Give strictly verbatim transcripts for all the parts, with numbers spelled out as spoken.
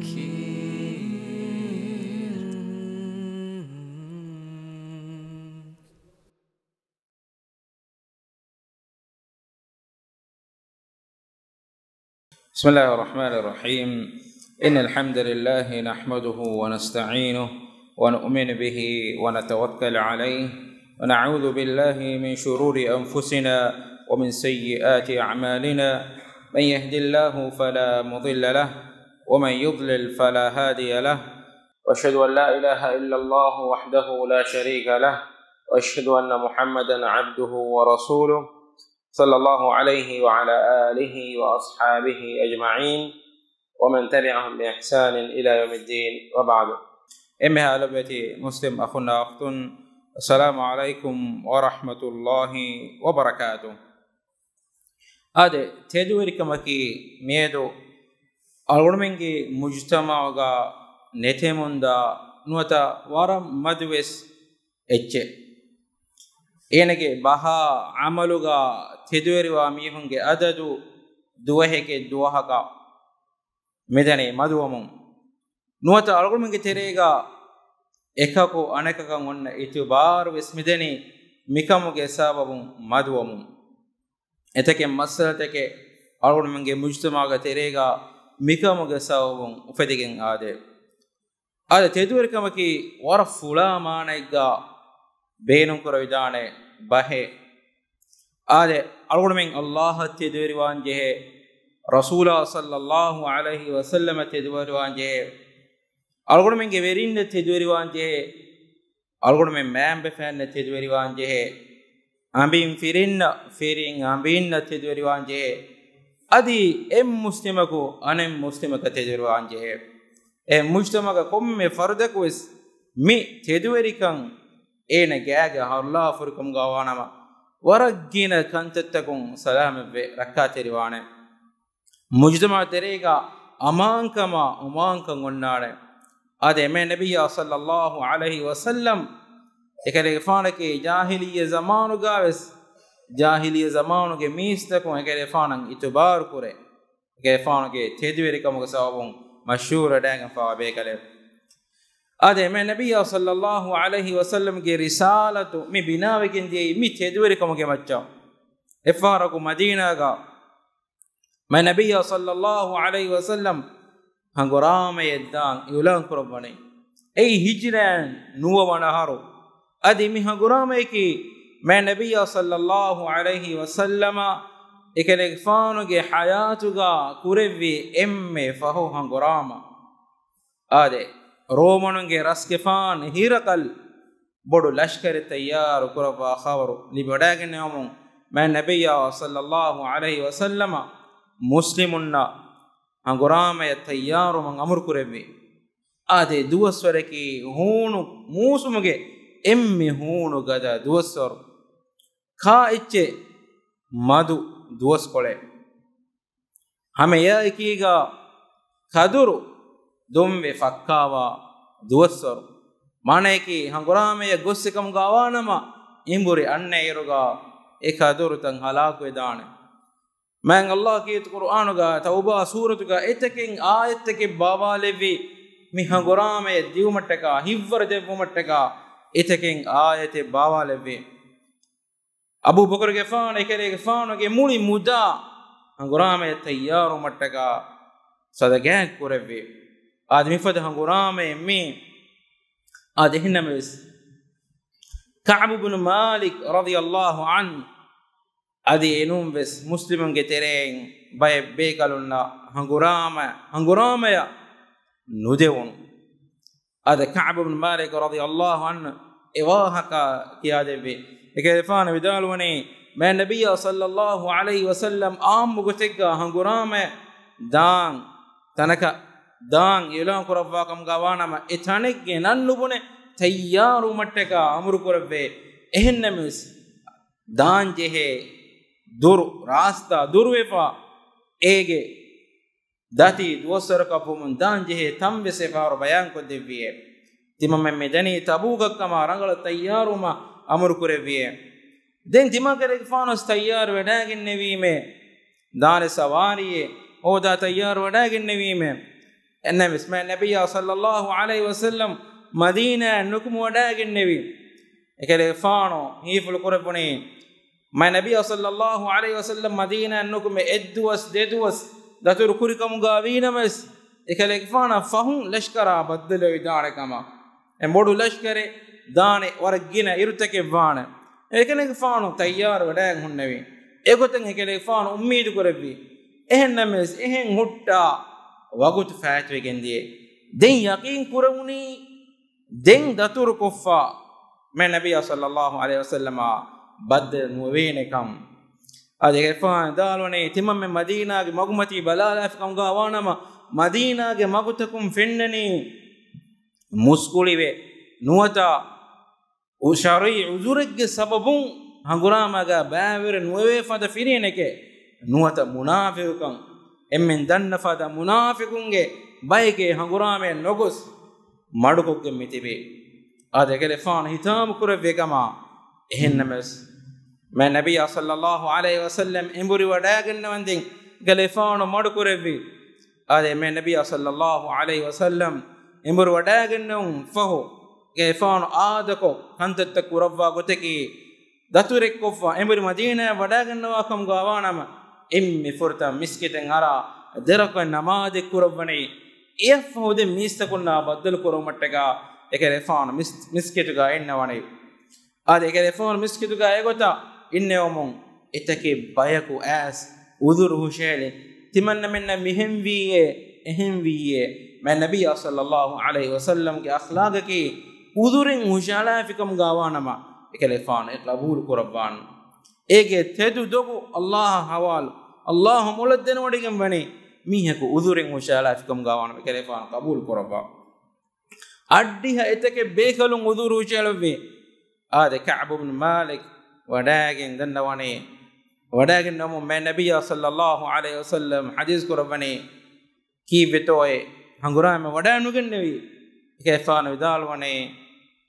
الحكيم. بسم الله الرحمن الرحيم. إن الحمد لله نحمده ونستعينه ونؤمن به ونتوكل عليه ونعوذ بالله من شرور أنفسنا ومن سيئات أعمالنا. من يهد الله فلا مضل له ومن يضلل فلا هادي له. وأشهد أن لا إله إلا الله وحده لا شريك له، وأشهد أن محمدا عبده ورسوله، صلى الله عليه وعلى آله وأصحابه أجمعين، ومن تبعهم بإحسان إلى يوم الدين، وبعد. އެންމެހާ ލޮބުވެތި މުސްލިމް އަޚުންނާ އުޚްތުން، السلام عليكم ورحمة الله وبركاته. އާދެ، ތެދުވެރިކަމަކީ މިއަދު އަޅުގަނޑުމެންގެ މުޖުތަމަޢުގަ ނެތެމުންދާ ނުވަތަ ވަރަށް މަދުވެސް އެއްޗެއް. އޭނަގެ ބަހާ ޢަމަލުގަ ތެދުވެރިވާ މީހުންގެ އަދަދު ދުވަހެކެއް ދުވަހަކަށް މިދަނީ މަދުވަމުން. ނުވަތަ އަޅުގަނޑުމެންގެ ތެރޭގަ އެކަކު އަނެކަކަށް އޮންނަ އިތުބާރު ވެސް މިދަނީ މިކަމުގެ ސަބަބުން މަދުވަމުން. އެތަކެއް މައްސަލަތަކެއް އަޅުގަނޑުމެންގެ މުޖުތަމަޢުގެ ތެރޭގަ މިކަމުގެ ސަބަބުން އުފެދިގެން އާދޭ. އާދެ، ތެދުވެރިކަމަކީ ވަރަށް ފުޅާ މާނައެއްގަ ބޭނުންކުރެވިދާނެ ބަހެއް. އާދެ، އަޅުގަނޑުމެން އައްލާހަށް ތެދުވެރިވާން ޖެހޭ، ރަސޫލާ ޞައްލައްލާހު ޢަލައިހި ވަސައްލަމަށް ތެދުވެރިވާން ޖެހޭ، އަޅުގަނޑުމެންގެ ވެރިންނަށް ތެދުވެރިވާން ޖެހޭ، އަޅުގަނޑުމެން މައިންބަފައިންނަށް ތެދުވެރިވާން ޖެހޭ، އަނބިން ފިރިންނަށް، ފިރިން އަނބިންނަށް ތެދުވެރިވާން ޖެހޭ، އަދި އެއް މުސްލިމަކު އަނެއް މުސްލިމަކަށް ތެދުވެރިވާން ޖެހޭ. އެ މުޖުތަމަޢުގަ ކޮންމެ ފަރުދަކު ވެސް މި ތެދުވެރިކަން އޭނަ ގާގަ ހަރުލާފުރިކަމުގަ ވާނަމަ، ވަރަށް ގިނަ ކަންތައްތަކުން ސަލާމަތްވެ ރައްކާތެރިވާނެ. މުޖުތަމަޢު ތެރޭގަ އަމާންކަމާ އުމާންކަން އޮންނާނެ. އާދެ، މާތް ނަބިއްޔާ ޞައްލައްލާހު ޢަލައިހި ވަސައްލަމް އެކަލޭގެފާނަކީ ޖާހިލިއްޔަ ޒަމާނުގަ ވެސް، ޖާހިލިއްޔަ ޒަމާނުގެ މީސްތަކުން އެކަލޭގެފާނަށް އިތުބާރު ކުރޭ. އެކަލޭގެފާނުގެ ތެދުވެރިކަމުގެ ސަބަބުން މަޝްހޫރުވެވަޑައިގެންފަވާ ބޭކަލެއް. އާދެ، މާތް ނަބިއްޔާ ޞައްލައްލާހު ޢަލައިހި ވަސައްލަމްގެ ރިސާލަތު މި ބިނާވެގެން ދިޔައީ މި ތެދުވެރިކަމުގެ މައްޗަށް. އެއްފަހަރަކު މަދީނާގަ މާތް ނަބިއްޔާ ޞައްލައްލާހު ޢަލައިހި ވަސައްލަމް ހަނގުރާމައެއް ދާން އިޢުލާން ކުރައްވަނީ. އެއީ ހިޖްރައިން ނުވަވަނަ އަހަރު. އަދި މި ހަނގުރާމަޔަކީ މާތް ނަބިއްޔާ ޞައްލައްލާހު ޢަލައިހި ވަސައްލަމަ އެކަލޭގެފާނުގެ ޙަޔާތުގަ ކުރެއްވި އެންމެ ފަހު ހަނގުރާމަ. އާދެ، ރޯމަނުންގެ ރަސްގެފާނު ހިރަޤަލް ބޮޑު ލަޝްކަރެއް ތައްޔާރު ކުރައްވާ ޚަބަރު ލިބިވަޑައިގެންނެވުމުން، މާތް ނަބިއްޔާ ޞައްލައްލާހު ޢަލައިހި ވަސައްލަމަ މުސްލިމުންނަށް ހަނގުރާމަޔަށް ތައްޔާރުވުމަށް އަމުރު ކުރެއްވި. އާދެ، ދުވަސްވަރަކީ ހޫނު މޫސުމުގެ އެންމެ ހޫނު ގަދަ ދުވަސްވަރު. ކާ އެއްޗެއް މަދު ދުވަސްކޮޅެއް. ހަމައެއާއެކީގަ ކަދުރު ދޮންވެ ފައްކާވާ ދުވަސްވަރު. މާނަޔަކީ ހަނގުރާމަޔަށް ގޮއްސެކަމުގަ ވާނަމަ، އެނބުރި އަންނަ އިރުގަ އެ ކަދުރުތައް ހަލާކުވެދާނެ. މާތް ﷲ ކީރިތި ޤުރްއާނުގަ ތައުބާ ސޫރަތުގަ އެތަކެއް އާޔަތްތަކެއް ބާވާލެއްވި، މި ހަނގުރާމަޔަށް ދިއުމަށްޓަކާ، ހިތްވަރު ދެއްވުމަށްޓަކާ އެތަކެއް އާޔަތެއް ބާވާލެއްވި. އަބޫބަކުރުގެފާނު އެކަލޭގެފާނުގެ މުޅި މުދާ ހަނގުރާމަޔަށް ތައްޔާރުވުމަށްޓަކާ ޞަދަޤާތް ކުރެއްވި. އާދެ، މިފަދަ ހަނގުރާމައެއް މީ. އާދެ، އެހެންނަމަވެސް، ކަޢުބު ބިން މާލިކް ރަޟިޔަﷲ ޢަންހު އަދި އެނޫންވެސް މުސްލިމުންގެ ތެރެއިން ބައެއް ބޭކަލުންނަށް ހަނގުރާމަ، ހަނގުރާމަޔަށް ނުދެވުނު. އާދެ، ކަޢުބު ބިން މާލިކް ރަޟިޔަﷲ ޢަންހު އެ ވާހަކަ ކިޔާދެއްވި. އެކަލޭގެފާނު ވިދާޅުވަނީ، މާތް ނަބިއްޔާ ޞައްލައްލާހު ޢަލައިހި ވަސައްލަމް ޢާއްމު ގޮތެއްގަ ހަނގުރާމަ ދާން ތަނަކަށް ދާން އިޢުލާން ކުރައްވާ ކަމުގަ ވާނަމަ، އެ ތަނެއްގެ ނަން ނުބުނެ ތައްޔާރުވުމަށްޓަކާ އަމުރު ކުރެއްވޭ. އެހެންނަމަވެސް، ދާން ޖެހޭ ދުރު، ރާސްތާ ދުރުވެފަ، އޭގެ ދަތި ދުވަސްވަރަކަށްވުމުން ދާން ޖެހޭ ތަންވެސް އެފަހަރު ބަޔާންކޮށްދެއްވިއޭ. ތިމަންމެން މިދަނީ ތަބޫކަށްކަމަށް ރަނގަޅަށް ތައްޔާރުވުމަށް އަމުރު ކުރެއްވިއޭ. ދެން ތިމަން ކަލޭގެފާނުވެސް ތައްޔާރު ވެޑާގެންނެވީމޭ. ދާނެ ސަވާރީއެއް ހޯދާ ތައްޔާރު ވެޑާގެންނެވީމޭ. އެންނަމެސް މާތް ނަބިއްޔާ ޞައްލައްލާހު ޢަލައިހި ވަސައްލަމް މަދީނާއަށް ނުކުމެ ވަޑައިގެންނެވި. އެކަލޭގެފާނު ހީފުޅު ކުރެއްވުނީ، މާތް ނަބިއްޔާ ޞައްލައްލާހު ޢަލައިހި ވަސައްލަމް މަދީނާއަށް ނުކުމެ އެއްދުވަސް ދެދުވަސް ދަތުރު ކުރިކަމުގަ ވީނަމަވެސް، އެކަލޭގެފާނަށް ފަހުން ލަޝްކަރާ ބައްދަލުވެވިދާނެ ކަމަށް، އެ ބޮޑު ލަޝްކަރެއް ދާނެ، ވަރަށް ގިނަ އިރުތަކެއް ވާނެ. އެކަލޭގެފާނު ތައްޔާރު ވެޑައިގެން ހުންނެވި. އެގޮތަށް އެކަލޭގެފާނު އުއްމީދު ކުރެއްވި. އެހެންނަމަވެސް، އެހެން ހުއްޓާ ވަގުތު ފާއިތުވެގެން ދިޔަ. ދެން ޔަޤީން ކުރެވުނީ، ދެން ދަތުރު ކޮށްފަ މާތް ނަބިއްޔާ ޞައްލައްލާހު ޢަލައިހި ވަސައްލަމާ ބައްދަލު ނުވޭނެ ކަން. އާދެ، އެކަލޭގެފާނު ވިދާޅުވަނީ، ތިމަންމެން މަދީނާގެ މަގުމަތީ ބަލާލާފި ކަމުގަ ވާނަމަ، މަދީނާގެ މަގުތަކުން ފެންނަނީ މުސްކުޅިވެ، ނުވަތަ ޝަރުޢީ ޢުޛުރެއްގެ ސަބަބުން ހަނގުރާމައިގަ ބައިވެރި ނުވެވޭ ފަދަ ފިރިހެނެކޭ، ނުވަތަ މުނާފިޤުކަން، އެންމެން ދަންނަ ފަދަ މުނާފިޤުންގެ ބައެކޭ ހަނގުރާމަޔަށް ނޮގޮސް މަޑުކޮށްގެން މިތިބީ. އާދެ، އެކަލޭގެފާނު ހިތާމަ ކުރެއްވި ކަމަށް. އެހެންނަމަވެސް، މާތް ނަބިއްޔާ ޞައްލައްލާހު ޢަލައިހި ވަސައްލަމް އެނބުރި ވަޑައިގެންނަވަންދެން އެކަލޭގެފާނު މަޑު ކުރެއްވި. އާދެ، މާތް ނަބިއްޔާ ޞައްލައްލާހު ޢަލައިހި ވަސައްލަމް އެނބުރި ވަޑައިގެންނެވުން ފަހު، އެކަލޭގެފާނު އާދަކޮށް ކަންތައްތައް ކުރައްވާ ގޮތަކީ، ދަތުރެއްކޮށްފަ އެނބުރި މަދީނާއަށް ވަޑައިގަންނަވާ ކަމުގަ ވާނަމަ، އެންމެ ފުރަތަމަ މިސްކިތަށް އަރާ ދެރަކުޢަތް ނަމާދެއް ކުރައްވަނީ. އެއަށްފަހު ދެން މީސްތަކުންނާ ބައްދަލު ކުރުމަށްޓަކާ އެކަލޭގެފާނު މިސް-، މިސްކިތުގަ އިންނަވަނީ. އާދެ، އެކަލޭގެފާނު މިސްކިތުގަ އެގޮތަށް އިންނެވުމުން އެތަކެއް ބަޔަކު އައިސް ޢުޛުރު ހުށައެޅި، ތިމަންނަމެންނަށް މިހެންވީއޭ، އެހެންވީއޭ. މާތް ނަބިއްޔާ ޞައްލައްލާހު ޢަލައިހި ވަސައްލަމްގެ އަޚްލާޤަކީ ޢުޛުރެއް ހުށައަޅާފިކަމުގަ ވާނަމަ، އެކަލޭގެފާނު އެ ޤަބޫލު ކުރައްވާން. އޭގެ ތެދު ދޮގު ﷲ އަށް ޙަވާލު، ﷲ އަށް މޮޅަށް ދެނެވޮޑިގެން ވަނީ، މީހަކު ޢުޛުރެއް ހުށައަޅާފިކަމުގަ ވާނަމަ، އެކަލޭގެފާނު ޤަބޫލު ކުރައްވާ. އައްޑިހަ އެތަކެއް ބޭކަލުން ޢުޛުރު ހުށައެޅުއްވި. އާދެ، ކަޢްބު ބިން މާލިކް ވަޑައިގެން ދަންނަވަނީ، ވަޑައިގެންނަވަމުން މާތް ނަބިއްޔާ ޞައްލައްލާހު ޢަލައިހި ވަސައްލަމް ޙަދީޘް ކުރައްވަނީ، ކީއްވެތޯއޭ ހަނގުރާމަ ވަޑައިނުގެންނެވީ؟ އެކަލޭގެފާނު ވިދާޅުވަނީ،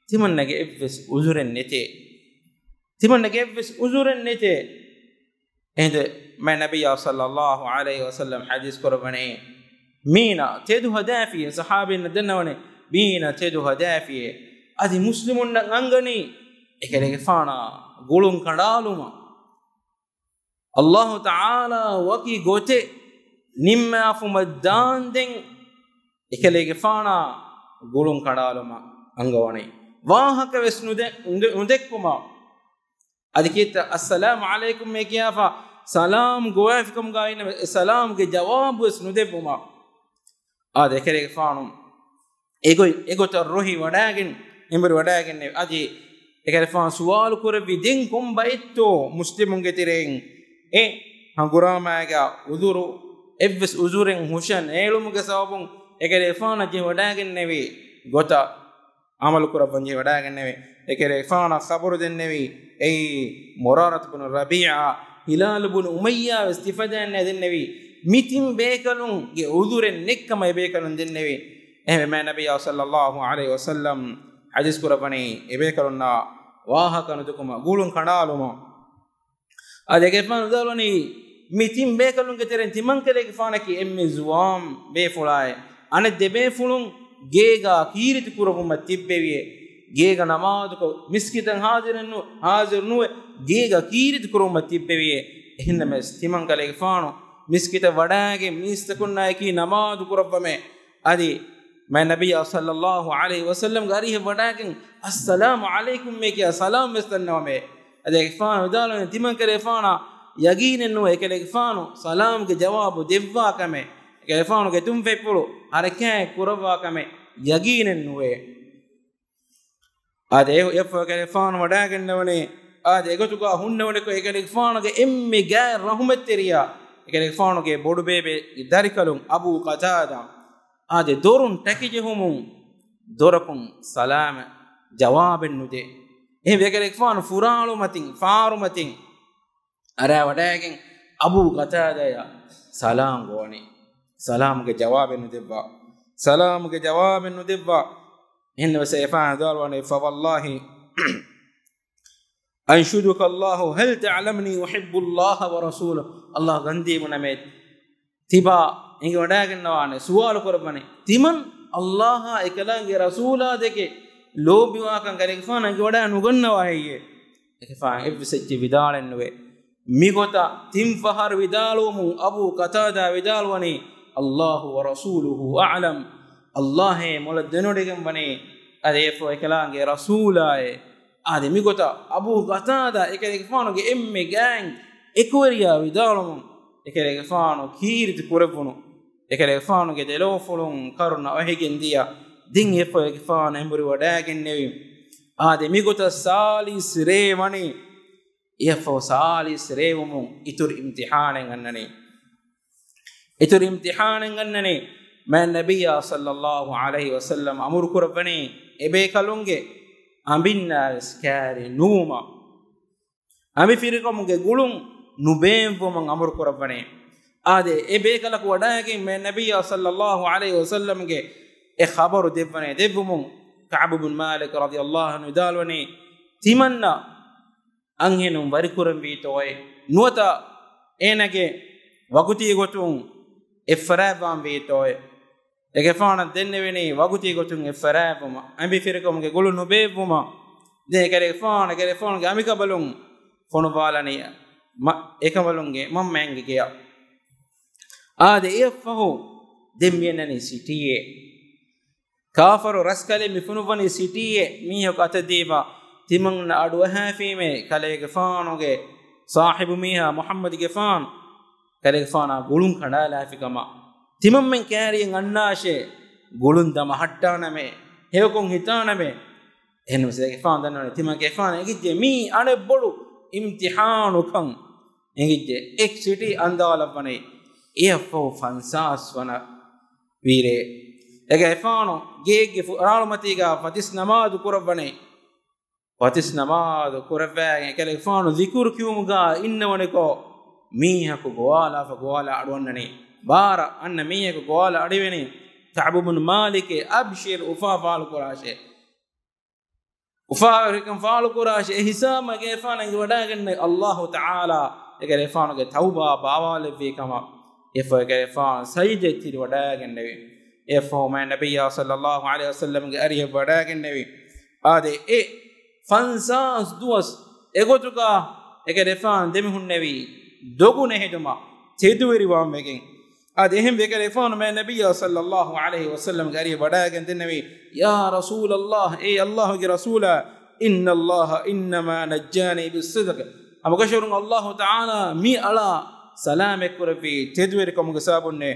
ތިމަންނަގެ އެއްވެސް ޢުޛުރެއް ނެތޭ. ތިމަންނަގެ އެއްވެސް ޢުޛުރެއް ނެތޭ. އެހިނދު މާތް ނަބިއްޔާ ޞައްލައްލާހު ޢަލައިހި ވަސައްލަމް ޙަދީޘް ކުރައްވަނީ، މީނަ ތެދު ހަދާފިޔޭ، ޞަޙާބީންނަށް ދަންނަވަނީ، މީނަ ތެދު ހަދާފިޔޭ. އަދި މުސްލިމުންނަށް އަންގަނީ އެކަލޭގެފާނާ ގުޅުން ކަނޑާލުމަށް. ﷲ ތަޢާލާ ވަކި ގޮތެއް ނިންމާފުމަށް ދާންދެން އެކަލޭގެފާނާ ގުޅުން ކަނޑާލުމަށް އަންގަވަނީ. ވާހަކަވެސް ނުދެ-، ނުދެ-، ނުދެއްކުމަށް. އަދި ކީއްތަ އައްސަލާމު ޢަލައިކުމް އޭ ކިޔާފަ ސަލާމް ގޮވާފިކަމުގަ އިންނަ ސަލާމްގެ ޖަވާބުވެސް ނުދެއްވުމަށް. އާދެ، އެކަލޭގެފާނު އެގޮތް، އެގޮތަށް ރުހި ވަޑައިގެން، އެނބުރި ވަޑައިގެން އަދި އެކަލޭގެފާނު ސުވާލު ކުރެއްވި، ދެން ކޮން ބައެއްތޯ މުސްލިމުންގެ ތެރެއިން އެ ހަނގުރާމައިގަ ޢުޛުރު، އެއްވެސް ޢުޛުރެއް ހުށަން އޭޅުމުގެ ސަބަބުން އެކަލޭގެފާނަށް ޖެހި ވަޑައިގެންނެވި ގޮތަށް ޢަމަލު ކުރައްވަން ޖެހި ވަޑައިގެންނެވި. އެކަލޭގެފާނަށް ޚަބަރު ދެންނެވި، އެއީ މުރާރަތު ބުނު ރަބީޢާ، ހިލާލު ބުނު އުމައްޔާ ވެސް ތިފަދައިން ދެންނެވި. މި ތިން ބޭކަލުންގެ ޢުޛުރެއް ނެއްކަމަށް އެ ބޭކަލުން ދެންނެވި. އެހެންވެ މާތް ނަބިއްޔާ ޞައްލައްލާހު ޢަލައިހި ވަސައްލަމް ޙަދީޘް ކުރައްވަނީ އެ ބޭކަލުންނާ ވާހަކަ ނުދެއްކުމަށް، ގުޅުން ކަނޑާލުމަށް. އަދި އެކަލޭގެފާނު ވިދާޅުވަނީ، މި ތިން ބޭކަލުންގެ ތެރެއިން ތިމަން ކަލޭގެފާނަކީ އެންމެ ޒުވާން ބޭފުޅާއެއް. އަނެއް ދެ ބޭފުޅުން ގޭގަ ކީރިތި ކުރައްވުމަށް ތިއްބެވިއޭ. ގޭގަ ނަމާދުކޮށް، މިސްކިތަށް ޙާޟިރެއް ނު-، ޙާޟިރު ނުވެ، ގޭގަ ކީރިތި ކުރައްވުމަށް ތިއްބެވިއޭ. އެހެންނަމަވެސް ތިމަން ކަލޭގެފާނު މިސްކިތަށް ވަޑައިގެން މީސްތަކުންނާއެކީ ނަމާދު ކުރައްވަމޭ. އަދި މާތް ނަބިއްޔާ ޞައްލައްލާހު ޢަލައިހި ވަސައްލަމްގެ އަރިހަށް ވަޑައިގެން، އައްސަލާމު ޢަލައިކުމް އޭ ކިޔާ ސަލާމް ވެސް ދަންނަވަމޭ. އަދި އެކަލޭގެފާނު ވިދާޅުވަނީ، ތިމަން ކަލޭގެފާނަށް ޔަގީނެއް ނުވޭ އެކަލޭގެފާނު ސަލާމްގެ ޖަވާބު ދެއްވާ ކަމެއް، އެކަލޭގެފާނުގެ ތުންފަތްޕުޅު ޙަރަކާތް ކުރައްވާ ކަމެއް ޔަގީނެއް ނުވޭ. އާދެ، އެ-، އެއަށްފަހު އެކަލޭގެފާނު ވަޑައިގެންނަވަނީ، އާދެ، އެގޮތުގަ ހުންނެވުނެކޮށް އެކަލޭގެފާނުގެ އެންމެ ގާތް ރަޙުމަތްތެރިޔާ، އެކަލޭގެފާނުގެ ބޮޑުބޭބެ ދަރިކަލުން އަބޫ ޤަތާދާ. އާދެ، ދޮރުން ޓަކި ޖެހުމުން ދޮރަކުން ސަލާމަށް ޖަވާބެއް ނުދޭ. އެހެންވެ އެކަލޭގެފާނު ފުރާޅުމަތިން، ފާރުމަތިން އަރާ ވަޑައިގެން އަބޫ ޤަތާދާއަށް ސަލާމް ގޮވަނީ. ސަލާމްގެ ޖަވާބެއް ނުދެއްވާ. ސަލާމްގެ ޖަވާބެއް ނުދެއްވާ. އެހެންނަމަވެސް އެކަލޭގެފާނު ވިދާޅުވަނީ، فوالله أنشدك الله هل تعلمني أحب الله ورسوله. ﷲ ގަންދީ ބުނަމޭ، ތިބާ އެނގިވަޑައިގަންނަވާނެ، ސުވާލު ކުރައްވަނީ، ތިމަން އައްލާހާ އެކަލާނގެ ރަސޫލާ ދެކެ ލޯބިވާކަން ކަލޭގެފާނަށް އެނގިވަޑައި ނުގަންނަވާ ހެއްޔޭ؟ އެކަލޭގެފާނު އެއްވެސް އެއްޗެއް ވިދާޅެއްނުވޭ. މިގޮތަށް ތިން ފަހަރު ވިދާޅުވުމުން އަބޫ ޤަތާދާ ވިދާޅުވަނީ، "އައްލާހު ވަރަސޫލުހު އަޢްލަމް." އައްލާހޭ މޮޅަށް ދެނެވޮޑިގެންވަނީ، އަދި އެއަށްފަހު އެކަލާނގެ ރަސޫލާއޭ. އާދެ، މިގޮތަށް އަބޫ ޤަތާދާ އެކަލޭގެފާނުގެ އެންމެ ގާތް އެކުވެރިޔާ ވިދާޅުވުމުން، އެކަލޭގެފާނު ކީރިތި ކުރެއްވުނު، އެކަލޭގެފާނުގެ ދެލޯފުޅުން ކަރުނަ އޮހިގެން ދިޔަ، ދެން އެއަށްފަހު އެކަލޭގެފާނު އެނބުރި ވަޑައިގެންނެވި. އާދެ، މިގޮތަށް ސާޅީސް ރޭ ވަނީ، އެއަށްފަހު ސާޅީސް ރޭވުމުން އިތުރު އިމްތިޙާނެއް އަންނަނީ. އިތުރު އިމްތިޙާނެއް އަންނަނީ، މާތް ނަބިއްޔާ ޞައްލައްލާހު ޢަލައިހި ވަސައްލަމަ އަމުރު ކުރައްވަނީ އެބޭކަލުންގެ އަނބިންނާވެސް ކާރި ނުވުމަށް، އަނބިފިރިކަމުގެ ގުޅުން ނުބޭއްވުމަށް އަމުރު ކުރައްވަނީ. އާދެ، އެ ބޭކަލަކު ވަޑައިގެން މާތް ނަބިއްޔާ ޞައްލައްލާހު ޢަލައިހި ވަސައްލަމަގެ އެ ޚަބަރު ދެއްވަނީ. ދެއްވުމުން ކަޢުބު ބިން މާލިކް ރަޟިޔައްލާހު ޢަންހު ވިދާޅުވަނީ، ތިމަންނަ އަންހެނުން ވަރިކުރަންވީތޯއޭ؟ ނުވަތަ އޭނަގެ ވަގުތީ ގޮތުން އެއްފަރާތްވާންވީތޯއޭ؟ އެކަލޭގެފާނަށް ދެންނެވެނީ ވަގުތީ ގޮތުން އެއްފަރާތްވުމަށް، އަނބިފިރިކަމުގެ ގުޅުން ނުބޭއްވުމަށް. ދެން އެކަލޭގެފާނު، އެކަލޭގެފާނުގެ އަނބިކަނބަލުން ފޮނުއްވާލަނީ މަ-، އެކަނބަލުންގެ މަންމައިންގެ ގެޔަށް. އާދެ، އެއަށްފަހު ދެން މިއަންނަނީ ސިޓީއެއް. ކާފަރު ރަސްކަލެއް މި ފޮނުއްވަނީ ސިޓީއެއް. މީހަކު އަތަށްދީފަ ތިމަންނަ އަޑުއަހާފީމޭ، ކަލޭގެފާނުގެ ސާހިބު މީހާ މުޙައްމަދުގެފާނު ކަލޭގެފާނާ ގުޅުން ކަނޑާލާފިކަމަށް. ތިމަންމެން ކާރިއަށް އަންނާށޭ، ގުޅުން ދަމަހައްޓާނަމޭ، ހެޔޮކޮށް ހިތާނަމޭ. އެހެންނަމަވެސް އެކަލޭގެފާނު ދަންނަވަނީ ތިމަން އެކަލޭގެފާނަށް އެނގިއްޖެ މީ އަނެއް ބޮޑު އިމްތިޙާނުކަން. އެނގިއްޖެ އެ ސިޓީ އަންދާލައްވަނީ. އެއަށްފަހު ފަންސާސް ވަނަ ވީރޭ، އެކަލޭގެފާނު ގޭގެ ފު-، ރާޅުމަތީގަ ފަތިސް ނަމާދު ކުރައްވަނީ. ފަތިސް ނަމާދު ކުރައްވައިގެން އެކަލޭގެފާނު ޒިކުރު ކިޔުމުގަ އިންނަވަނިކޮށް، މީހަކު ގޮވާލާފަ ގޮވާލާ އަޑުއަންނަނީ. ބާރަ އަންނަ މީހަކު ގޮވާލާ އަޑުއިވެނީ. ކަޢުބު ބިން މާލިކޭ، އަބްޝިރު، އުފާ ފާޅު ކުރާށޭ. އުފާވެރިކަން ފާޅުކުރާށޭ. އެ ހިސާބަށް އެކަލޭގެފާނު އެނގިވަޑައިގެންނެވި އައްލާހު ތަޢާލާ އެކަލޭގެފާނުގެ ތައުބާ ބާވާލެއްވީ ކަމަށް. އެފަ އެކަލޭގެފާނު ސަޖިދައަށް ތިރިވަޑައިގެންނެވި. އެއަށްފަހު މާތް ނަބިއްޔާ ޞައްލައްލާހު ޢަލައިހި ވަސައްލަމްގެ އަރިހަށް ވަޑައިގެންނެވި. އާދެ، އެ ފަންސާސް ދުވަސް އެގޮތުގަ އެކަލޭގެފާނު ދެމިހުންނެވީ ދޮގު ނެހެދުމަށް، ތެދުވެރިވާން ވެގެން. އާދެ، އެހެންވެ އެކަލޭގެފާނު މާތް ނަބިއްޔާ ޞައްލައްލާހު ޢަލައިހި ވަސައްލަމްގެ އަރިހަށް ވަޑައިގެން ދެންނެވީ، "يا رسول الله، އޭ އައްލާހުގެ ރަސޫލާ، إن الله إنما نجاني بالصدق." ހަމަކަށަވަރުން އައްލާހު ތަޢާލާ މި އަޅާ ސަލާމަތް ކުރެއްވީ ތެދުވެރިކަމުގެ ސަބަބުންނޭ.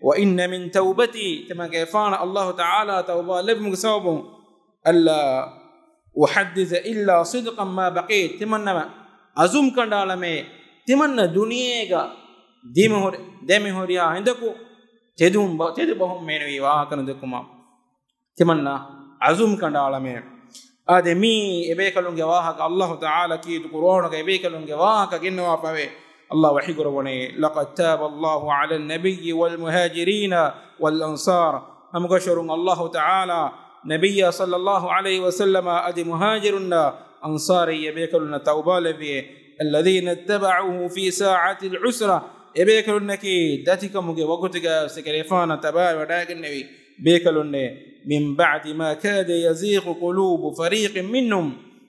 "وإن من توبتي"، ތިމަން އެކަލޭގެފާނަށް އައްލާހު ތަޢާލާ ތައުބާ ލެއްވުމުގެ ސަބަބުން، "ألا أحدث إلا صدقا ما بقيت"، ތިމަންނަމެން އަޒުމް ކަނޑައަޅަމޭ، ތިމަންނަ ދުނިޔޭގަ ދިމަހުރި-، ދެމިހުރިހާ ހިނދަކު ތެދުން ބަ-، ތެދު ބަހުން މޭނުވީ ވާހަކަ ނުދެއްކުމަށް. ތިމަންނަ އަޒުމް ކަނޑައަޅަމޭ. އާދެ، މީ އެބޭކަލުންގެ ވާހަކަ. އައްލާހު ތަޢާލާ ކީރިތި ޤުރުއާނުގަ އެބޭކަލުންގެ ވާހަކަ ގެންނަވާފަވޭ. އައްލާހު ވަޙީ ކުރައްވަނީ، "لقد تاب الله على النبي والمهاجرين والأنصار." ހަމަކަށަވަރުން އައްލާހު ތަޢާލާ ނަބިއްޔާ ޞައްލައްލާހު ޢަލައިހި ވަސައްލަމާ އަދި މުހާޖިރުންނާ އަންޞާރީ އެބޭކަލުންނަށް ތައުބާ ލެއްވިއޭ. "الذين اتبعوه في ساعة العسرة." އެބޭކަލުންނަކީ ދަތިކަމުގެ ވަގުތުގަ އެކަލޭގެފާނަށް ތަބާވެ ވަޑައިގެންނެވި ބޭކަލުންނޭ. "من بعد ما كاد يزيغ قلوب فريق منهم."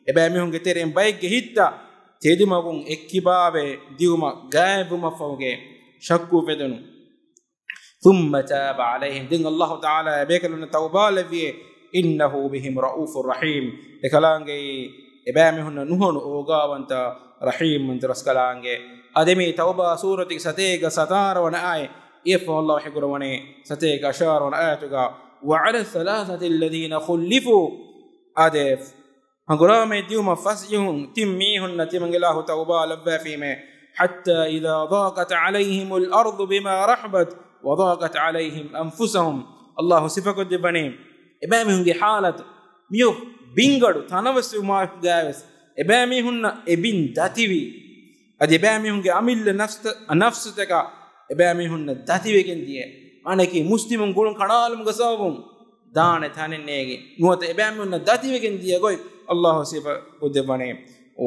އެބައިމީހުންގެ ތެރެއިން ބައެއްގެ ހިތްތައް ތެދުމަގުން އެއްކިބާވެ ދިއުމަށް ގާތްވުމަށްފަހުގެ ޝައްކު އުފެދުނު. "ثم تاب عليهم." ދެން އައްލާހު ތަޢާލާ އެބޭކަލުންނަށް ތައުބާ ލެއްވިއޭ. "إنه بهم رءوف رحيم." އެކަލާނގެއީ އެބައިމީހުންނަށް ނުހަނު އޯގާވަންތަ، ރަޙީމްވަންތަ ރަސްކަލާނގެ. އާދެ، މި ތައުބާ ސޫރަތުގެ ސަތޭކަ ސަތާރަ ވަނަ އާޔަތް. އެއަށްފަހު އައްލާހު ވަޙީ ކުރައްވަނީ ސަތޭކަ އަށާރަ ވަނަ އާޔަތުގަ، "وعلى الثلاثة الذين خلفوا." އާދެ، ހަނގުރާމައެއް ދިއުމަށް ފަސްޖެހުން ތިން މީހުންނަށް ތިމަން އިލާހު ތައުބާ ލައްވައިފީމޭ. "حتى إذا ضاقت عليهم الأرض بما رحبت وضاقت عليهم أنفسهم." އައްލާހު ސިފަކޮށްދެއްވަނީ އެބައިމީހުންގެ ޙާލަތު، މިއޮށް ބިންގަޑު ތަނަވަސްވުމާ ގާވެސް އެބައިމީހުންނަށް އެ ބިން ދަތިވި. އަދި އެބައިމީހުންގެ އަމިއްލަ ނަފްސަ-، ނަފްސުތަކަށް އެބައިމީހުންނަށް ދަތިވެގެން ދިޔަ. މާނައަކީ މުސްލިމުން ގުޅުން ކަނޑާލުމުގެ ސަބަބުން ދާނެ ތަނެއް ނޭގި. ނުވަތަ އެބައިމީހުންނަށް ދަތިވެގެން ދިޔަ ގޮތް އައްލާހު ސިފަކޮށްދެއްވަނީ.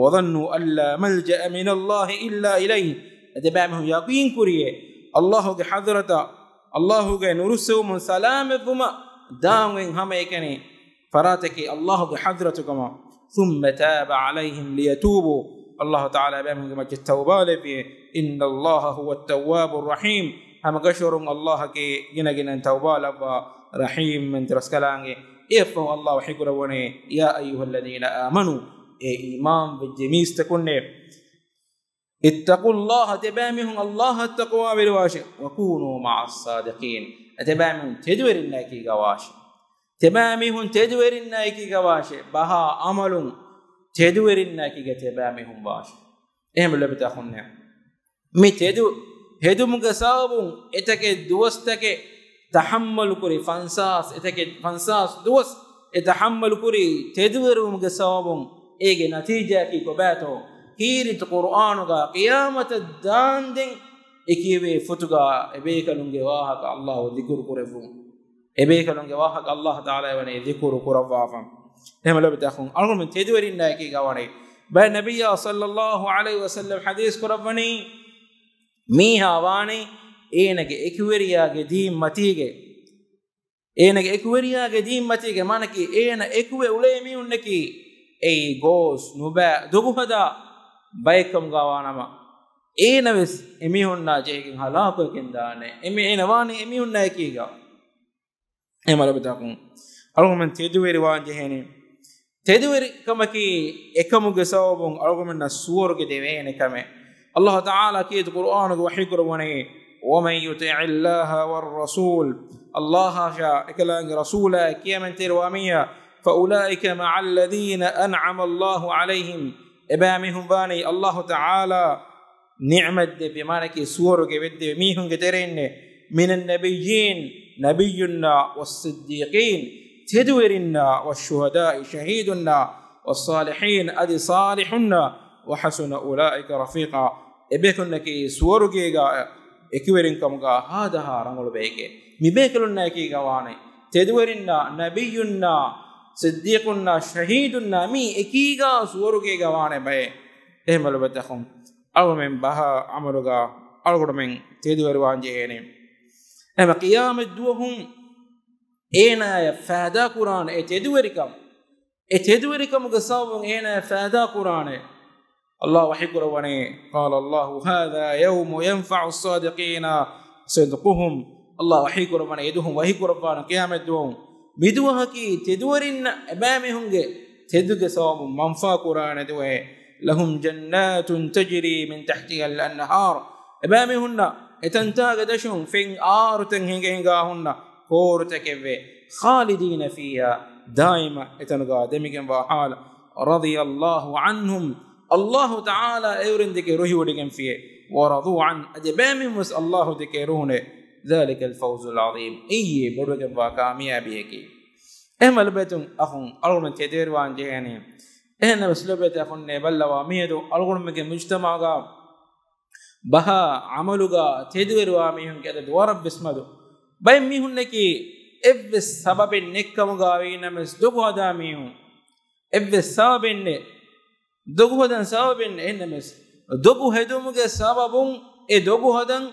"وظنوا أن لا ملجأ من الله إلا إليه." އަދި އެބައިމީހުން ޔަޤީން ކުރިޔޭ، އައްލާހުގެ ޙަޟްރަތަށް އައްލާހުގެ ނުރުއްސެވުމުން ސަލާމަތްވުމަށް ދާން އޮތް ހަމައެކަނި ފަރާތަކީ އައްލާހުގެ ޙަޟްރަތު ކަމަށް. ثم تاب عليهم ليتوبوا. އައްލާހު ތަޢާލާ އެބައިމީހުންގެ މައްޗަށް ތައުބާ ލެއްވިއޭ. إن الله هو التواب الرحيم. ހަމަ ގަށުވަރުން އައްލާހަކީ ގިނަގިނައިން ތައުބާ ލައްވާ ރަޙީމް މެން ރަސްކަލާނގެ. އެއަށްފަހު އައްލާހު ވަޙީ ކުރައްވަނީ، يا أيها الذين آمنوا، އޭ އީމާން ވެއްޖެ މީސްތަކުންނޭ، اتقوا الله، ތިބާމީހުން އައްލާހަށް ތަޤްވާވެރިވާށޭ، وكونوا مع الصادقين، ތިބާމީހުން ތެދުވެރިންނާ އެކީގަ ވާށޭ. ތިބާމީހުން ތެދުވެރިންނާ އެކީގަ ވާށޭ. ބަހާ ޢަމަލުން ތެދުވެރިންނާ އެކީގަ ތިބާމީހުން ވާށޭ. އެހެން ލޮބުވެތި އަޚުންނޭ، މި ތެދު ހެދުމުގެ ސަބަބުން އެތަކެއް ދުވަސްތަކެއް ތަޙައްމަލު ކުރި، ފަންސާސް، އެތަކެއް ފަންސާސް ދުވަސް އެ ތަޙައްމަލު ކުރި ތެދުވެރިވުމުގެ ސަބަބުން އޭގެ ނަތީޖާއަކީ ކޮބާތޯ؟ ކީރިތި ޤުރުއާނުގަ ޤިޔާމަތަށް ދާންދެން އެ ކިޔެވޭ ފޮތުގަ އެބޭކަލުންގެ ވާހަކަ އައްލާހު ޛިކުރު ކުރެއްވުން. އެބޭކަލުންގެ ވާހަކަ އައްލާހު ތަޢާލާ ވަނީ ޛިކުރު ކުރައްވާފަ. އެހެން ލޮބުވެތި އަޚުން، އަޅުގަނޑުމެން ތެދުވެރިންނާ އެކީގަ ވަނީ. ބައެއް ނަބިއްޔާ ޞައްލައްލާހު ޢަލައިހި ވަސައްލަމް ޙަދީޘް ކުރައްވަނީ، މީހާ ވާނީ އޭނަގެ އެކުވެރިޔާގެ ދީން މަތީގެ، އޭނަގެ އެކުވެރިޔާގެ ދީން މަތީގެ، މާނައަކީ އޭނަ އެކުވެ އުޅޭ މީހުންނަކީ އެއީ ގޯސް ނުބައި ދޮގުހަދާ ބައެއްކަމުގަ ވާނަމަ، އޭނަވެސް އެމީހުންނާ ޖެހިގެން ހަލާކުވެގެން ދާނެ. އެމީ އޭނަ ވާނީ އެމީހުންނާ އެކީގަ. އެހެން ލޮބުވެތި އަޚުން، އަޅުގަނޑުމެން ތެދުވެރިވާން ޖެހޭނީ. ތެދުވެރިކަމަކީ އެކަމުގެ ސަބަބުން އަޅުގަނޑުމެންނަށް ސުވަރުގެ ދެވޭނެ ކަމެއް. އައްލާހު ތަޢާލާ ކީރިތި ޤުރުއާނުގަ ވަޙީ ކުރައްވަނީ، ومن يطع الله والرسول، އައްލާހާ އެކަލާނގެ ރަސޫލާ ކިޔަމަންތެރިވާ މީހާ، فأولئك مع الذين أنعم الله عليهم، އެބައިމީހުން ވާނީ އައްލާހު ތަޢާލާ ނިޢުމަތް ދެއްވި، މާނައަކީ ސުވަރުގެ ވެއްދެވި މީހުންގެ ތެރެއިންނޭ، من النبيين، ނަބިއްޔުންނާ، والصديقين، ތެދުވެރިންނާ، والشهداء، ޝަހީދުންނާ، والصالحين، އަދި ޞާލިޙުންނާ، وحسن أولئك رفيقا، އެބޭކަލުންނަކީ ސުވަރުގޭގަ އެކުވެރިންކަމުގަ ހާދަހާ ރަނގަޅު ބައެކޭ. މިބޭކަލުންނާ އެކީގަ ވާނެ، ތެދުވެރިންނާ، ނަބިއްޔުންނާ، ޞިއްދީޤުންނާ، ޝަހީދުންނާ، މީ އެކީގަ ސުވަރުގޭގަ ވާނެ ބައެއް. އެހެން ލޮބުވެތި އަޚުން، އަޅުގަނޑުމެން ބަހާ ޢަމަލުގަ އަޅުގަނޑުމެން ތެދުވެރިވާން ޖެހޭނެ. އެހެން ޤިޔާމަތް ދުވަހު އޭނާޔަށް ފައިދާ ކުރާނެ އެ ތެދުވެރިކަން. އެ ތެދުވެރިކަމުގެ ސަބަބުން އޭނާޔަށް ފައިދާ ކުރާނެ. އައްލާހު ވަޙީ ކުރައްވަނީ، قال الله هذا يوم ينفع الصادقين صدقهم. އައްލާހު ވަޙީ ކުރައްވަނީ، އެދުވަހު ވަޙީ ކުރައްވާނެ ޤިޔާމަތް ދުވަހު. މިދުވަހަކީ ތެދުވެރިންނަށް އެބައިމީހުންގެ ތެދުގެ ސަބަބުން މަންފާ ކުރާނެ ދުވަހެއް. لهم جنات تجري من تحتها الأنهار. އެބައިމީހުންނަށް އެތަންތާގެ ދަށުން ފެން އާރުތައް ހިނގަ ހިނގާ ހުންނަ ކޯރުތަކެއްވޭ. خالدين فيها، ދާއިމަށް އެތަނުގަ ދެމިގެންވާ ޙާލަށް. رضي الله عنهم، އައްލާހު ތަޢާލާ އެއުރެން ދެކެ ރުހިވޮޑިގެންފިޔޭ. ورضوا عنه، އަދި އެބައިމީހުންވެސް އައްލާހު ދެކެ ރުހުނޭ. ذلك الفوز العظيم، އެއީ ބޮޑުވެގެންވާ ކާމިޔާބީއަކީ. އެހެން ލޮބުވެތި އަޚުން، އަޅުގަނޑު ތެދުވެރިވާން ޖެހޭނީ. އެހެންނަމަވެސް ލޮބުވެތި އަޚުންނޭ، ބައްލަވާ މިއަދު އަޅުގަނޑުމެންގެ މުޖްތަމަޢުގަ ބަހާ ޢަމަލުގަ ތެދުވެރިވާ މީހުންގެ އަދަދު ވަރަށްވެސް މަދު. ބައެއް މީހުންނަކީ އެއްވެސް ސަބަބެއް ނެތްކަމުގަ ވީނަމަވެސް ދޮގު ހަދާ މީހުން. އެއްވެސް ސަބަބެއް ނެތް. ދޮގު ހަދަން ސަބަބެއް ނެތް. އެހެންނަމަވެސް ދޮގު ހެދުމުގެ ސަބަބުން އެ ދޮގު ހަދަން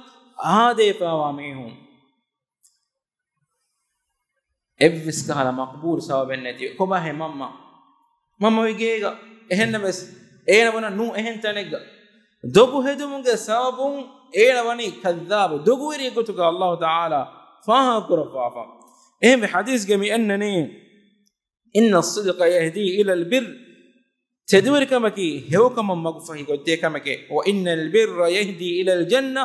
އާދޭފާވާ މީހުން. އެއްވެސް ކަހަލަ މަޤްބޫލު ސަބަބެއް ނެތި. ކޮބާހޭ މަންމަ؟ މަންމަ އޮތް ގޭގަ. އެހެންނަމަވެސް އޭނަ ވަނީ ނޫން އެހެން ތަނެއްގަ. ދޮގު ހެދުމުގެ ސަބަބުން އޭނަ ވަނީ ކައްޛާބު، ދޮގުވެރިއެއް ގޮތުގަ އައްލާހު ތަޢާލާ ފާހަގަކުރައްވާފަ. އެހެންވެ ޙަދީޘްގައި މި އަންނަނީ، إن الصدق يهدي إلى البر، ތެދުވެރިކަމަކީ ހެޔޮކަމަށް މަގުފަހި ކޮށްދޭ ކަމެކޭ. وإن البر يهدي إلى الجنة،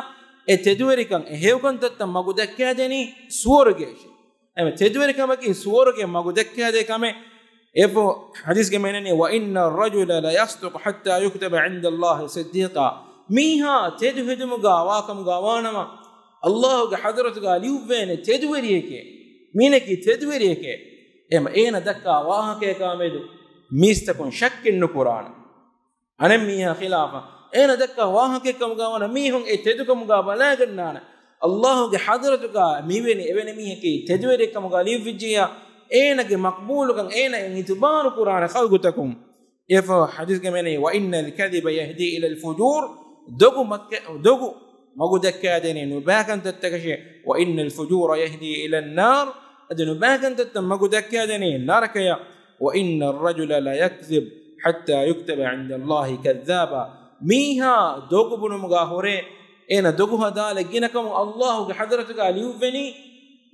އެ ތެދުވެރިކަން އެ ހެޔޮކަންތައްތައް މަގު ދައްކާދޭނީ ސުވަރުގެއަށޭ. އެމެ ތެދުވެރިކަމަކީ ސުވަރުގެ މަގު ދައްކާދޭ ކަމެއް. އެފޯ ޙަދީޘްގައި މި އަންނަނީ، وإن الرجل ليصدق حتى يكتب عند الله صديقا. މީހާ ތެދު ހެދުމުގަ ވާކަމުގަ ވާނަމަ، އައްލާހުގެ ޙަޟްރަތުގަ ލިޔުއްވޭނެ ތެދުވެރިއެކޭ. މީނަކީ ތެދުވެރިއެކޭ. އެމަ އޭނަ ދައްކާ ވާހަކަޔަކާ މެދު މީސްތަކުން ޝައްކެއް ނުކުރާނެ. އަނެއް މީހާ ޚިލާފަށް އޭނަ ދައްކާ ވާހަކައެއްކަމުގަ ވަނަ މީހުން އެ ތެދުކަމުގަ ބަލައިގަންނާނެ. އައްލާހުގެ ޙަޟްރަތުގަ މިވެނި އެވެނި މީހަކީ ތެދުވެރިއެއްކަމުގަ ލިޔުއްވިއްޖިއްޔާ، އޭނަގެ މަޤްބޫލުކަން އޭނައަށް އިތުބާރު ކުރާނެ ޚަލްޤުތަކުން. އެފަހު ޙަދީޘްގައި މިއަންނަނީ، وإن الكذب يهدي إلى الفجور، ދޮގު މައްކަ-، ދޮގު މަގު ދައްކާދޭނީ ނުބައި ކަންތައްތަކަށޭ. وإن الفجور يهدي إلى النار، އަދި ނުބައި ކަންތައްތައް މަގު ދައްކާދޭނީ ނަރަކަޔަށް. وإن الرجل ليكذب حتى يكتب عند الله كذابا. މީހާ ދޮގު ބުނުމުގާ ހުރޭ، އޭނަ ދޮގު ހަދާލެއް ގިނަކަމުން އައްލާހުގެ ޙަޟްރަތުގާ ލިޔުއްވެނީ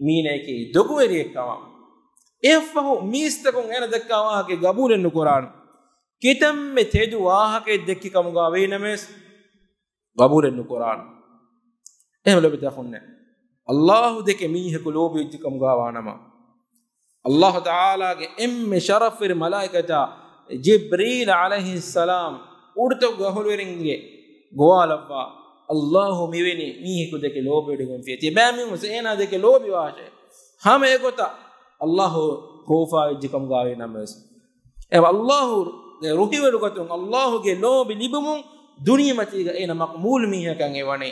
މީނައަކީ ދޮގުވެރިއެއްކަމަށް. އެއަށްފަހު މީސްތަކުން އޭނަ ދައްކާ ވާހަކައެއް ގަބޫލެއް ނުކުރާނެ. ކިތަންމެ ތެދު ވާހަކައެއް ދެއްކި ކަމުގާ ވީނަމަވެސް ގަބޫލެއް ނުކުރާނެ. އެހެން ލޯބިތަކުންނޭ، އައްލާހު ދެކެ މީހަކު ލޯބިވެއްޖެ ކަމުގާ ވާނަމަ، އައްލާހު ތަޢާލާގެ އެންމެ ޝަރަފުވެރި މަލާއިކަތާ ޖިބްރީލް ޢަލައިހިއްސަލާމް އުޑުތަކުގެ އަހުލުވެރިންގެ ގޮވާލައްވާ، އައްލާހު މިވެނި މީހަކު ދެކެ ލޯބިވެޑިގެންފިޔޭ. ތިޔަބައިމީހުން އޭނާ ދެކެ ލޯބިވާށޭ. ހަމަ އެގޮތަށް އައްލާހު ކޯފާވެއްޖެ ކަމުގާ ވީނަމަވެސް، އެ އައްލާހުގެ ރުހިވެރިކަމުން، އައްލާހުގެ ލޯބި ލިބުމުން ދުނިޔެމަތީގަ އޭނަ މަޤްބޫލު މީހަކަށް އެ ވަނީ.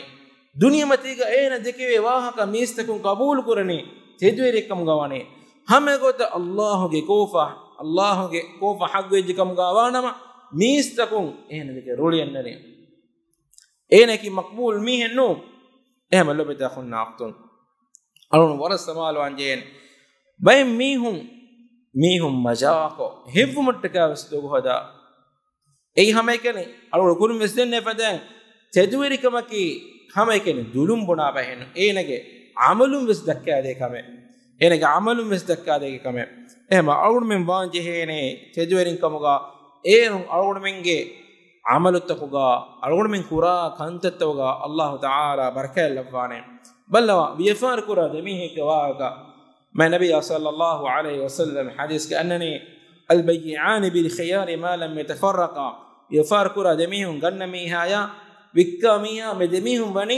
ދުނިޔެމަތީގަ އޭނަ ދެކެވޭ ވާހަކަ މީސްތަކުން ޤަބޫލު ކުރަނީ ތެދުވެރިއެއްކަމުގަ ވަނީ. ހަމަ އެގޮތަށް އައްލާހުގެ ކޯފާ، އައްލާހުގެ ކޯފާ ޙައްޤުވެއްޖެ ކަމުގަ ވާނަމަ، މީސްތަކުން އޭނަ ދެކެ ރުޅިއަންނަނީ. އޭނައަކީ މަޤްބޫލު މީހެއް ނޫން. އެހެން ލޯބިތަކުންނާ އަޚްތުން، އަޅުން ވަރަށް ސަމާލުވާން ޖެހޭނެ. ބައެއް މީހުން، މީހުން މަޖާކޮށް ހެއްވުމަށްޓަކާ ވެސް ދޮގު ހަދާ. އެއީ ހަމައެކަނި އަޅުގަނޑު ކުރިން ވެސް ދެންނެވި ފަދައިން، ތެދުވެރިކަމަކީ ހަމައެކަނި ދުލުން ބުނާ ބަހެއް ނޫން. އޭނަގެ ޢަމަލުން ވެސް ދައްކާދޭ ކަމެއް. އޭނަގެ ޢަމަލުން ވެސް ދައްކާދޭ ކަމެއް. އެހެންމަ އަޅުގަނޑުމެން ވާން ޖެހޭނެ ތެދުވެރިން ކަމުގަ، އޭރުން އަޅުގަނޑުމެންގެ ޢަމަލުތަކުގަ، އަޅުގަނޑުމެން ކުރާ ކަންތައްތަކުގަ އައްލާހު ތަޢާލާ ބަރަކާތް ލައްވާނެ. ބައްލަވާ، ވިޔަފާރި ކުރާ ދެމީހެއްގެ ވާހަކަ. މާތް ނަބިއްޔާ ޞައްލައްލާހު ޢަލައިހި ވަސައްލަމް ޙަދީޘްގަ އަންނަނީ، "البيعان بالخيار ما لم يتفرقا." ވިޔަފާރި ކުރާ ދެމީހުން، ގަންނަ މީހާޔާ ވިއްކާ މީހާ، މި ދެމީހުން ވަނީ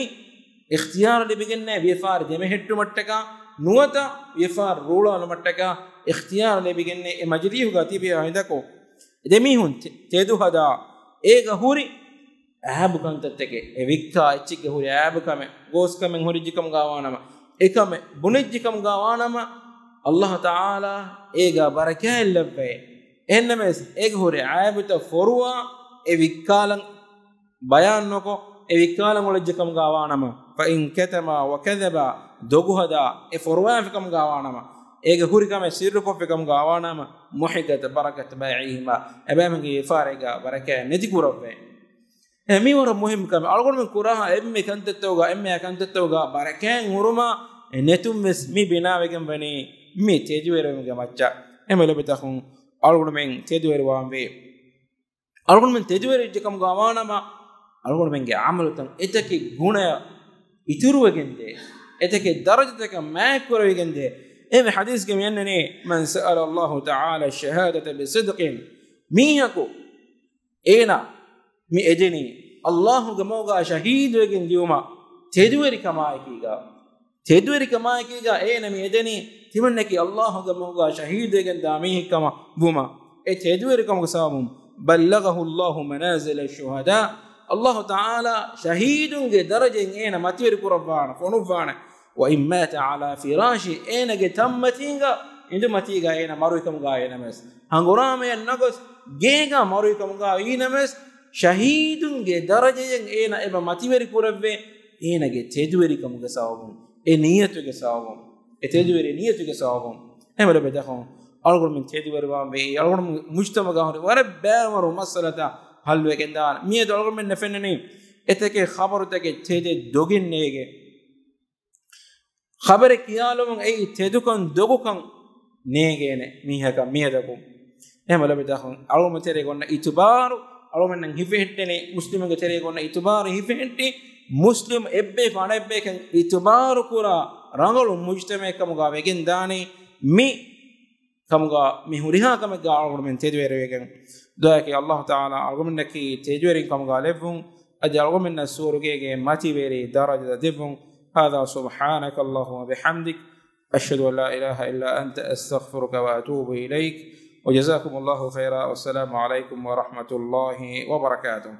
އިޚްތިޔާރު ލިބިގެންނޭ ވިޔަފާރި ދެމެހެއްޓުމަށްޓަކާ، ނުވަތަ ވިޔަފާރި ރޫޅާލުމަށްޓަކާ އިޚްތިޔާރު ލިބިގެންނޭ. އެ މަޖިލީހުގަ ތިބި ހިނދަކު ދެމީހުން ތެ-، ތެދު ހަދާ، އޭގަ ހުރި އައިބު ކަންތައްތަކެއް، އެ ވިއްކާ އެއްޗެއްގެ ހުރި އައިބު ކަމެއް، ގޯސް ކަމެއް ހުރިއްޖެ ކަމުގަ ވާނަމަ، އެ ކަމެއް ބުނެއްޖެ ކަމުގަ ވާނަމަ، އައްލާހު ތަޢާލާ އޭގަ ބަރަކާތް ލައްވައޭ. އެހެންނަމަވެސް، އޭގެ ހުރި އައިބުތައް ފޮރުވާ، އެ ވިއްކާލަން ބަޔާން ނުކޮށް، އެ ވިއްކާލަން އުޅެއްޖެ ކަމުގަ ވާނަމަ، فإن كتما وكذبا، ދޮގު ހަދާ، އެ ފޮރުވާފި ކަމުގަ ވާނަމަ، އޭގެ ހުރި ކަމެއް ސިއްރުކޮށްފި ކަމުގަ ވާނަމަ، محقت بركة بيعهما، އެބައިމީހުންގެ ވިޔަފާރީގަ ބަރަކާތް ނެތި ކުރައްވައޭ. އެ މީ ވަރަށް މުހިއްމު ކަމެއް. އަޅުގަނޑުމެން ކުރާ އެންމެ ކަންތައްތަކުގަ، އެންމެ ކަންތައްތަކުގަ ބަރަކާތް ހުރުމާ ނެތުން ވެސް މި ބިނާވެގެން ވަނީ މި ތެދުވެރިވުމުގެ މައްޗަށް. އެހެން ލޯބިތަކުން، އަޅުގަނޑުމެން ތެދުވެރިވާންވީ. އަޅުގަނޑުމެން ތެދުވެރިވެއްޖެ ކަމުގަ ވާނަމަ، އަޅުގަނޑުމެންގެ ޢަމަލުތައް އެތަކެއް ގުނަޔަށް އިތުރުވެގެންދޭ، އެތަކެއް ދަރަޖަތަކަށް މާތްކުރެވިގެންދޭ. އެހެން ޙަދީޘްގަ މި އަންނަނީ، من سأل الله تعالى الشهادة بصدق، މީހަކު އޭނާ މި އެދެނީ އައްލާހުގެ މަގުގަ ޝަހީދުވެގެން ދިއުމަށް ތެދުވެރިކަމާއެކީގަ، ތެދުވެރިކަމާއެކީގަ އޭނަ މި އެދެނީ ތިމަންނަކީ އައްލާހުގެ މަގުގަ ޝަހީދުވެގެންދާ މީހެއްކަމަށް ވުމަށް. އެ ތެދުވެރިކަމުގެ ސަބަބުން، بلغه الله منازل الشهداء، އައްލާހު ތަޢާލާ ޝަހީދުންގެ ދަރަޖައިން އޭނަ މަތިވެރި ކުރައްވާނެ، ފޮނުއްވާނެ. وإن مات على فراشه، އޭނަގެ ތަންމަތީގަ، އިނދުމަތީގަ އޭނަ މަރުވިކަމުގަ ވީނަމަވެސް، ހަނގުރާމަޔަށް ނަގޮސް، ގޭގަ މަރުވިކަމުގަ ވީނަމަވެސް، ޝަހީދުންގެ ދަރަޖައެއް އޭނަ އެބަ މަތިވެރި ކުރެއްވޭ، އޭނަގެ ތެދުވެރިކަމުގެ ސަބަބުން، އެ ނިޔަތުގެ ސަބަބުން، އެ ތެދުވެރި ނިޔަތުގެ ސަބަބުން. އެހެން ލޯބިތަކުން، އަޅުގަނޑުމެން ތެދުވެރިވާންވީ. އަޅުގަނޑު މުޖްތަމަޢުގަ ހުރި ވަރަށް ބައިވަރު މައްސަލަތައް ޙައްލުވެގެންދާނެ. މިއަދު އަޅުގަނޑުމެންނަށް ފެންނަނީ އެތަކެއް ޚަބަރުތަކެއް ތެދެއް ދޮގެއް ނޭގެ. ޚަބަރެއް ކިޔާލުމުން އެއީ ތެދުކަން ދޮގުކަން ނޭގޭނެ މީހަކަށް މިއަދަކު. އެހެން ލޯބިތަކުން، އަޅުގަނޑު ތެރޭގަ އޮންނަ އިތުބާރު، އަޅުގަނޑުމެންނަށް ހިފެހެއްޓެނީ، މުސްލިމުންގެ ތެރޭގަ އޮންނަ އިތުބާރު ހިފެހެއްޓި، މުސްލިމް އެއްބަޔަކު އަނެއްބަޔަކަށް އިތުބާރު ކުރާ ރަނގަޅު މުޖްތަމަޢެއްކަމުގަ ވެގެންދާނީ. މި ކަމުގަ މި ހުރިހާ ކަމެއްގަ އަޅުގަނޑުމެން ތެދުވެރިވެގެން. ދުޢާއަކީ އައްލާހު ތަޢާލާ އަޅުގަނޑުމެންނަކީ ތެދުވެރިން ކަމުގަ ލެއްވުން، އަދި އަޅުގަނޑުމެންނަށް ސުވަރުގޭގެ މަތިވެރި ދަރަޖަ ދެއްވުން. هذا سبحانك اللهم وبحمدك، أشهد أن لا إله إلا أنت، أستغفرك وأتوب إليك. وجزاكم الله خيرا، والسلام عليكم ورحمة الله وبركاته.